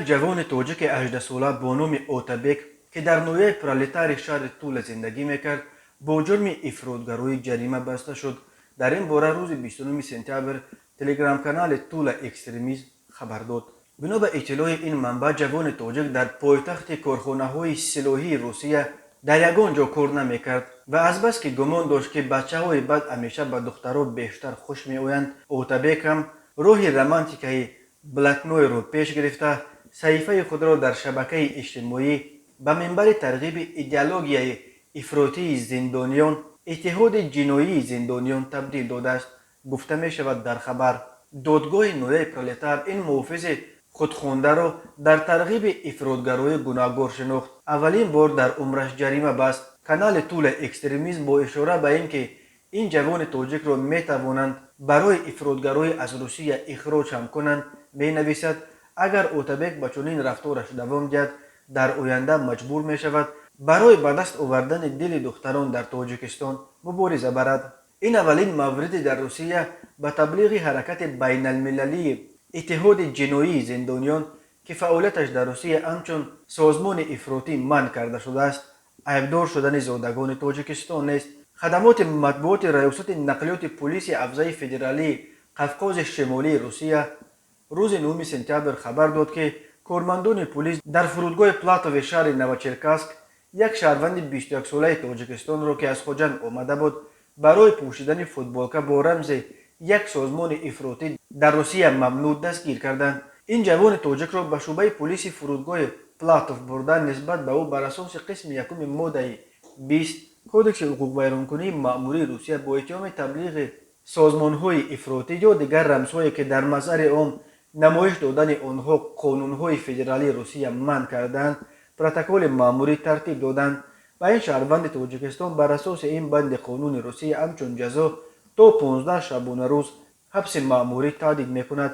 Ҷавони тоҷики 18сола бо номи Отабек, ки дар ноҳияи Пролетари шаҳри Тула зиндагӣ мекард, бо ҷурми ифротгароӣ ҷарима баста шуд. Дар ин бора рӯзи 29 сентябр телеграм-канали Тула Экстремизм хабар дод. Бино ба иттилои ин манбаъ, ҷавони тоҷик дар пойтахти корхонаҳои силоҳии Русия дар ягон ҷо кор намекард ва азбаски гумон дошт, ки бачаҳои бад ҳамеша ба духтаро бештар хуш меоянд, Отабек ҳам роҳи романтикаи блатнойро пеш гирифта, саҳифаи худро дар шабакаи иҷтимоӣ ба минбари тарғиби идеологияи ифротии зиндониён, Иттиҳоди ҷиноии зиндониён табдил додааст, гуфта мешавад дар хабар. Додгоҳи ноҳияи Пролетар ин муҳофизи худхондаро дар тарғиби ифротгароӣ гунаҳгор шинохт, аввалин бор дар умраш ҷарима баст. Канали Тула Экстремизм бо ишора ба ин ки ин ҷавони тоҷикро метавонанд барои ифротгароӣ аз Русия ихроҷ ҳам кунанд, менависад: агар Отабек ба чунин рафтораш давом диҳад, дар оянда маҷбур мешавад барои ба даст овардани дили духтарон дар Тоҷикистон мубориза барад. Ин аввалин мавриди дар Русия ба таблиғи ҳаракати байналмилалии Иттиҳоди ҷиноии зиндониён, ки фаъолияташ дар Русия ҳамчун созмони ифротӣ манъ карда шудааст, айбдор шудани зодагони Тоҷикистон нест. Хадамоти матбуоти Раёсати нақлиёти пулиси ҳавзаи федералии Қавқози Шимолии Русия рӯзи 9 сентябр хабар дод, ки кормандони пулис дар фурудгоҳи Платови шаҳри Новочеркаск як шаҳрванди 21солаи Тоҷикистонро, ки аз Хоҷанд омада буд, барои пӯшидани футболка бо рамзи як созмони ифротӣ дар Русия мамнӯъ дастгир карданд. Ин ҷавони тоҷикро ба шӯъбаи пулиси фурудгоҳи Платов бурдан, нисбат ба ӯ бар асоси қисми якуми моддаи 20 Кодекси ҳуқуқвайронкунии маъмурии Русия бо иттиҳоми таблиғи созмонҳои ифротӣ ё дигар рамзҳое, ки дар мазҳари ом намоиш додани онҳо қонунҳои федералии Русия манъ кардаанд, протоколи маъмурӣ тартиб доданд. Ба ин шаҳрванди Тоҷикистон бар асоси ин банди қонуни Русия ҳамчун ҷазо то 15 шабонарӯз ҳабси маъмурӣ таҳдид мекунад.